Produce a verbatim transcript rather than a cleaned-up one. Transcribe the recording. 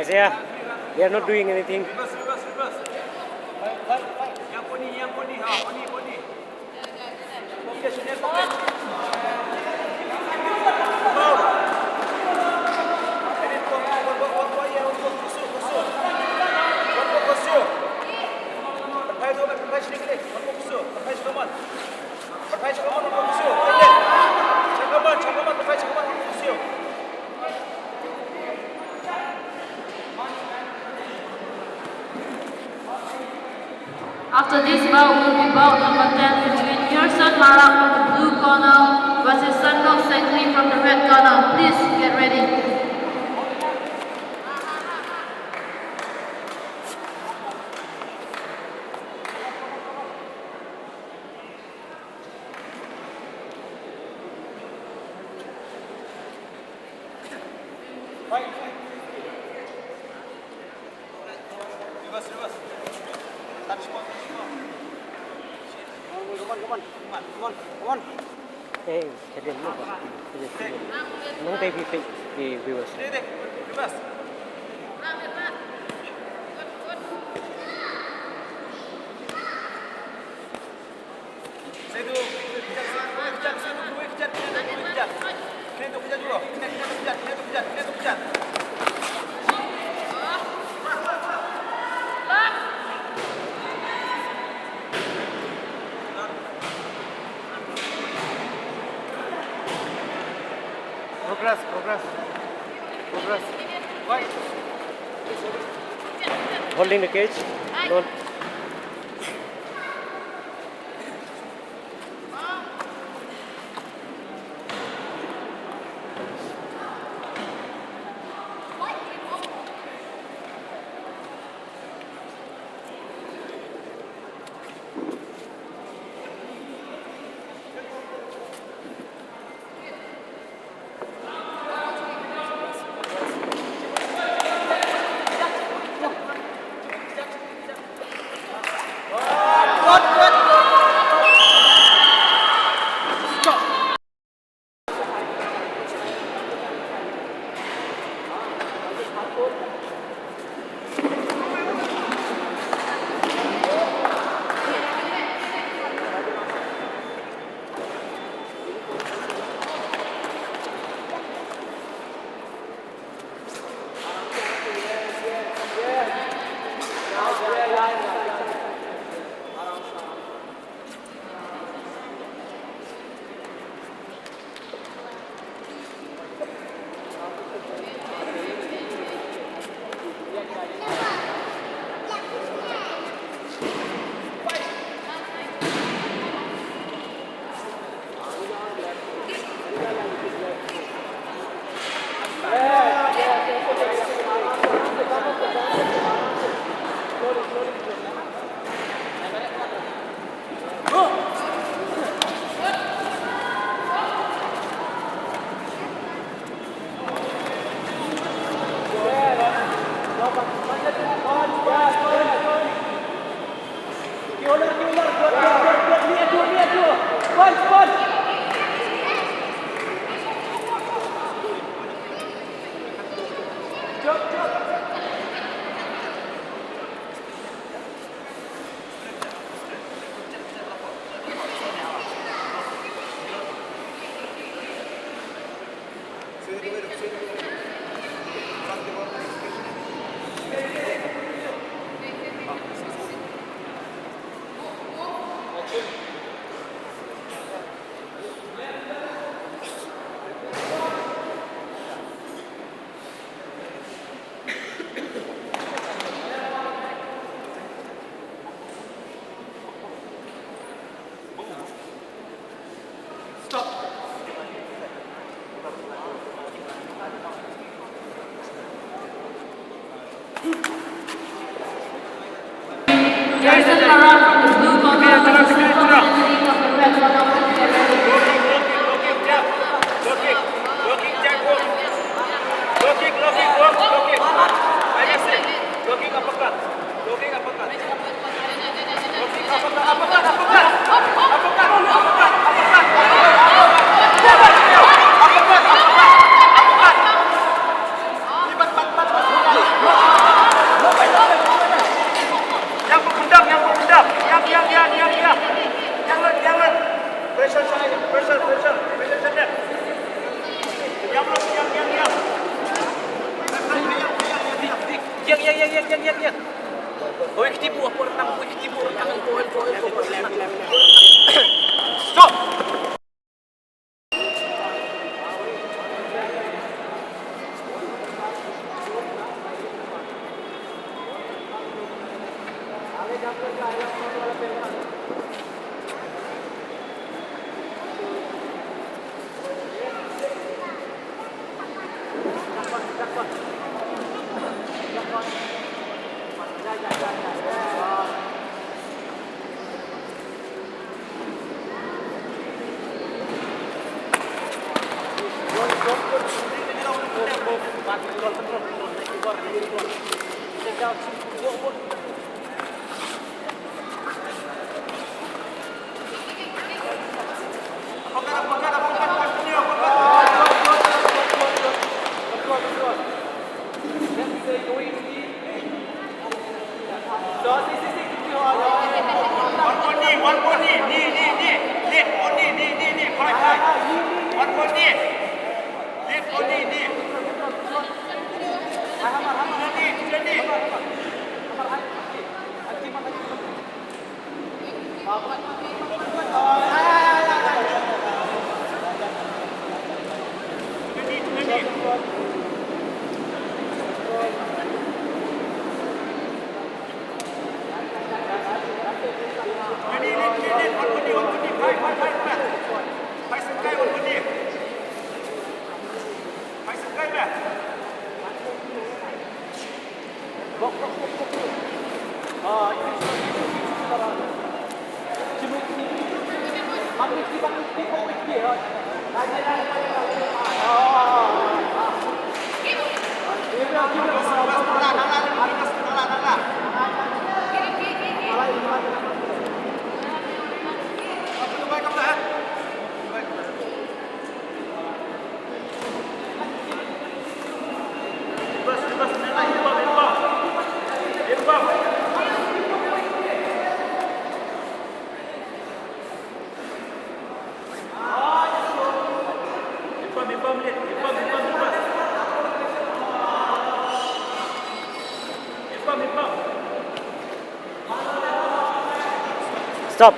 Yeah, they are not doing anything. After this bout will be bout number ten between Yerson Marak from the blue corner versus Sanok Sekli from the red corner. Please get ready. Hey, kalian lupa. Nang tadi, eh, viewers. Progress, progress. Progress. Holding the cage. Don't. Pressure, pressure, pressure, pressure. Yang, yang, yang, yang. Yang, yang, yang, yang, yang, yang. Oi, ketipu, apa orang, oi, ketipu, orang, oi, oi, oi, oi, oi. Stop. One more knee, one more knee, knee, knee, knee. Left, one knee, knee, knee, knee. Five, five. One more knee. Left, one knee, knee. Knee, knee. Stop.